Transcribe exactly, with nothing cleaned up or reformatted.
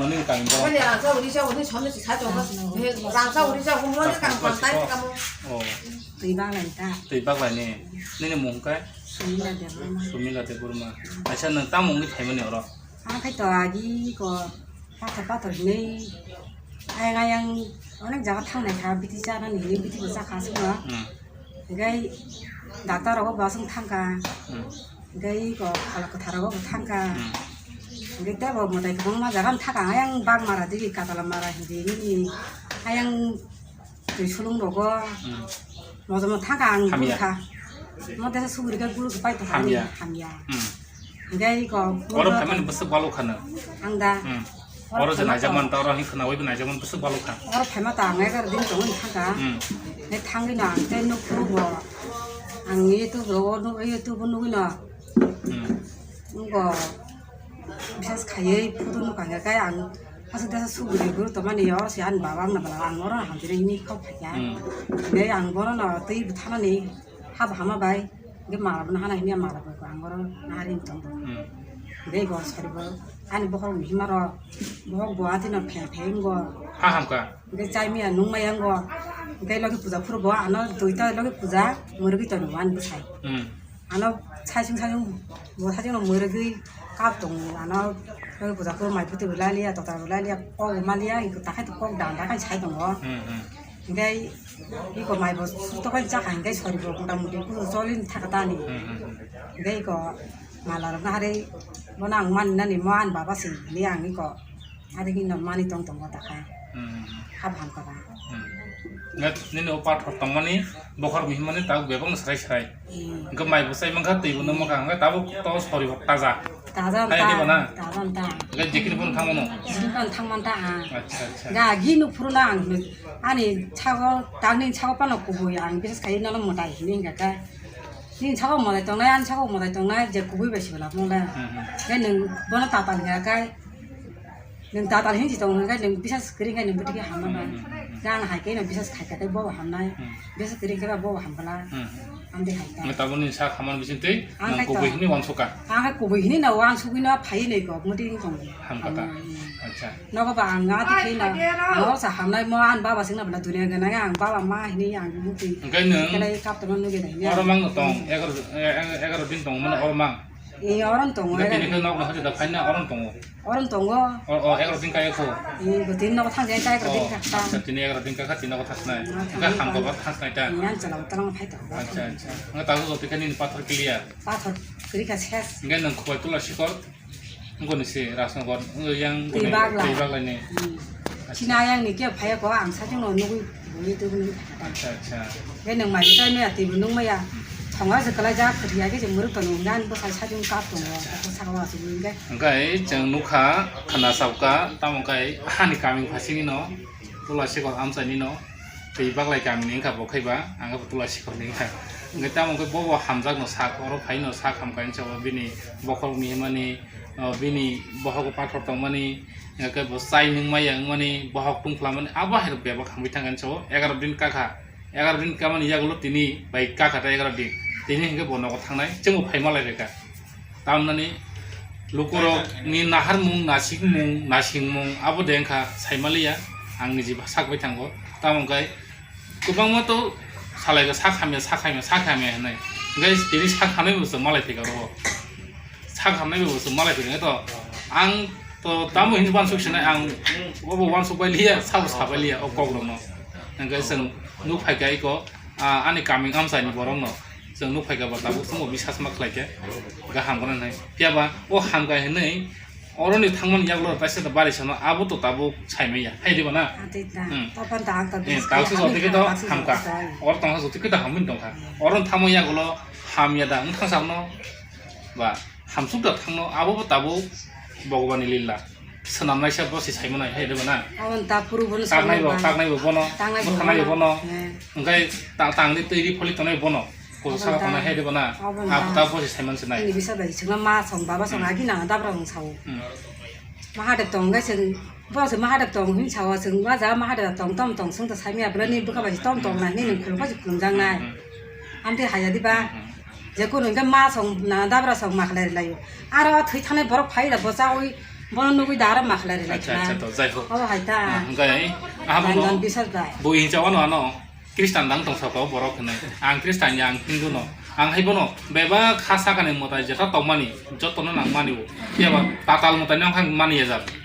Nini kami borok. Mani rangsa uri sa uri somni si sa chongo. Rangsa uri sa uri mani kang kang tai kamo. Oh. Twi baglai ta. Twi baglai ni. Nini mung kai? Sumila Debbarma. Sumila Debbarma. Acha nwng tamo wngwi phaimani oro? Ang khai to agi ko pathor pathor hinwi ayang ayang onek jaga thangnai kha, biti chanani hinwi biti bo chakha sukno. Hmm. Hinkhe doctor rogo bo aswk thangkha. Hmm. Hinkhe iko phala kwthar rogo bo thangkha. Hmm. Hinkhe teibo mwtai kwbangma jaga thangkha, ayang Bagmara digi, Katalamara hindi nini ayang twi sulung rogo. Hmm. Mojomo thangkha ang. Hamya. Gurkha. Mo tesa suguri khe guru pai to hamya. Hamya. Hmm. Hinkhe iko oro phaimani bwswk balo khana. Ang da. Hmm. Oro je naijakman ta, oro hin khna oi bo naijakman bwswk balo kha. Oro phaima ta ang egar din tongwi thangkha. Hmm. He thangwi no ang tei nuk phuru bo. Ang YouTube rogo nuk, YouTube o nugwi no. Hmm. Ngo bisas khaiwi photo nuk ang kai ang aswk desa suguri guru tongmani oro se ani baba ang na bala ang oro hamjini hini kok phaikha. Hmm. Tei ang bono no twi bwthanani habo hama bai. Hinkhe mala bono hana hini mala bai ang oro nari tong. Hmm. Hinkhe go sari bo ani bokhorok ni hima rok bokhok bo atino phe phe ngo. Ha hamkha. Hinkhe chai maya nung maya ngo. Hinkhe logi puja phuru bo ano duita logi puja mwrwgwi tongo ani bwsai. Hmm. Ano saichung saichung bo saichung no mwrwgwi kap tongo. Ano logi puja phuru mai phuti bo laliya, totar bo laliya, kok bo maliya, iko takhai to kok dam dam khai sai tongo. Hmm, hmm. Hinkhe iko mai bo suto khai chakha hinkhe sori bo mota moti kusu choli thaka tani. Hmm, hmm, hmm. Hinkhe iko mala rok nahari bono ang mani nani mo ani baba se hini ang iko. Adi hino mani tong tongo takha. Hmm. Hab ham kara. Hmm. Ngat nini o pathor tongmani bokhorok ni himani tabuk bebak no srai srai. Hmm. Hinkhe mai bo sai mankha twi bo nung mankha hinkhe tabuk to sori bo taja. Taja. Hai ta, di bo na? Taja ta. Hinkhe jekini phone thangmano? Jekini phone thangman ta ang. Acha, acha. Ga gi nuk phuru na ang ani chago tangni chago pano kubui ang bisas khai nalo mwtai hini hinkha khe. Nini chago mwtai tongnai ani chago mwtai tongnai je kubui bai sibala mole. Hmm, hmm. Khe nwng bono tatal hinkha khe. Nwng tatal hinwi tong hwnkhe nwng bisas kwrwi khe nwng bwtwi khe hamma bai. Hmm, hmm, hmm, hmm. Khe ang hai khe no bisas khai kha tei bo hamnai. Hmm. Bisas kwrwi khe bo hamkhala. Hmm. Amtwi hai kha. Nwng tabukni sak hamani bisingtwi ang nwng khai kubui to hinwi uansukha. Ang khai kubui hinwi no uansugwi no phaiwi nai kok mwtwi wng tong. Hamkha ta. Hamnai, hmm. Acha. Nogo ba ang atwi khai no. Ang oro sa hamnai mo ani baba singna bwla dunia gana ang baba ma hinwi ang mwtwi. Hwnkhe nwng kap tongma nugwi nai. Oro mang no tong, hmm, egaroh, eh, eh, egaroh din tong mano oro mang. Ee, oron tongo. Hwnkhe tini khe nok no hati da phaina oron tongo. Oron tongo. O, o, egaroh din kaya kho. Ee, bo tini nogo thang jai, egaroh din kha. Acha, tini egaroh din kha, tini nogo thasnai. Nogo thang jai. Hwnkhe hamkha ba thasnai ta. Ee, ang chwla utalong phai tongo. Acha, acha. Hwnkhe tabuk jotoi khe nini pathor clear. Pathor kwrwi kha ses. Hwnkhe nwng Khowai Tula Sikhor. Wngkoni se Rajnagar, wng yang Twi bagla. Twi baglaini. Hmm. Acha. Chini ayang ni khe phai ko ang sachung no nugwi bui twi bui. Acha, acha. Khe nwng mai chai maya twi bo nung maya. Hmm. Thonga se kwlai jak khriya khe se mwrwk tong nang bwsai sachung kap tongo. Acha, acha. Saka wa se bui khe. Hwnkhe chwng nukha, khna sabkha, tamo khe hani kami phasingni no, Tula Sikhor amchaini no. Twi baglai kamini wngkha bo khai ba, ang khe bo Tula Sikhorni wngkha. Hwnkhe tamo khe bo bo hamjakno sak, oro phaino sak hamkha hinwi sa o bini bokhorokni himani, o bini bokhorok pathor tongmani, hwnkhe bo chai nung maya wngmani, bokhok tungphlamani, abo hai rok bebak hamwi thangkha hinwi sa o egaroh din kakha, egaroh din kamani yagulo tini bai kakha ta egaroh din, tini hwnkhe bo nogo thangnai, chwngbo phaima lai phaikha. Tamnani lukurokni naharmung, nasikmung, nasingmung abo de wngkha saimaliya, ang niji sak bai thango. Tamo wngkha kwbangma to salai kha sak hamya, sak hamya, sak hamya hinwi. Hwnkhe tini sak hamnai bo chwng malai phaikha oro. Sak hamnai bo chwng malai phaikha to. Ang to tamo hini uansuk sinai, ang obo uansuk bai liya, sabo sa bai liya o kokrokno. Hwnkhe chwng nuk phaikha iko, ah, ani kaming amchaini borokno. Chwng nuk phaikha ba tabuk chwngbo bisas ma khlaikha, ga hamkha hinwi. Phiya ba o hamkha hinwi oroni thangmani yagulo kaisa da bari sano abo to tabuk saimanya. Hai di ba na? Atwi ta. Hmm. Topan ta ang ta. Eh, bisas tabuk khe sabo twi khe to hamkha. Oro tongkha sabo twi khe to hamwi tongkha. Oroni thangmani yagulo hamya da wng thang sakno ba hamsuk da thangno abo bo tabuk Bhagwani lila. Swnamnaisa bo se saimanai hai de ba na? Aboni ta phuru bono taknai bo, saimanai. Taknai bo bono, bwthangnai bo bono. He. Hwnkhe ta-, tangni twi ri pholi tongnai bono. Kusu saka tongnai hai de ba na? Aboni ta. Abo ta bo se saiman se nai. Nini bisa bai chwngno ma song baba song agi nang dabra song sao. Hmm. Mahadev tong hwnkhe chwng, bo se Mahadev tong hin sao chwng ma ja Mahadev tong tom tong chwng ta saimaya bwlani bwkha bai tom tong nai hinwi nung khulum kha se khulumjak nai. Hmm, hmm. Amtwi haya di ba? Hmm, hmm. Je kunu hwnkhe ma song na dabra song ma khlai laio. Aro thwi thanai borok phai da bo chaui Bono nugwi da aro ma khlai rilai Acha, acha, khna. To, jai ho. Obo hai ta. Ah, hwnkhe, ah, bono Jangan bisar dai. Bo hinsa wano ano Kristan dang tong saka borok hwnwi. Ang Kristan ya, ang Hindu no. Ang hai bono bebak ha sakani mwtai jeta tongmani, jotono nangmani bo. Phiya ba tatal mwtai nang khang mani ya jak.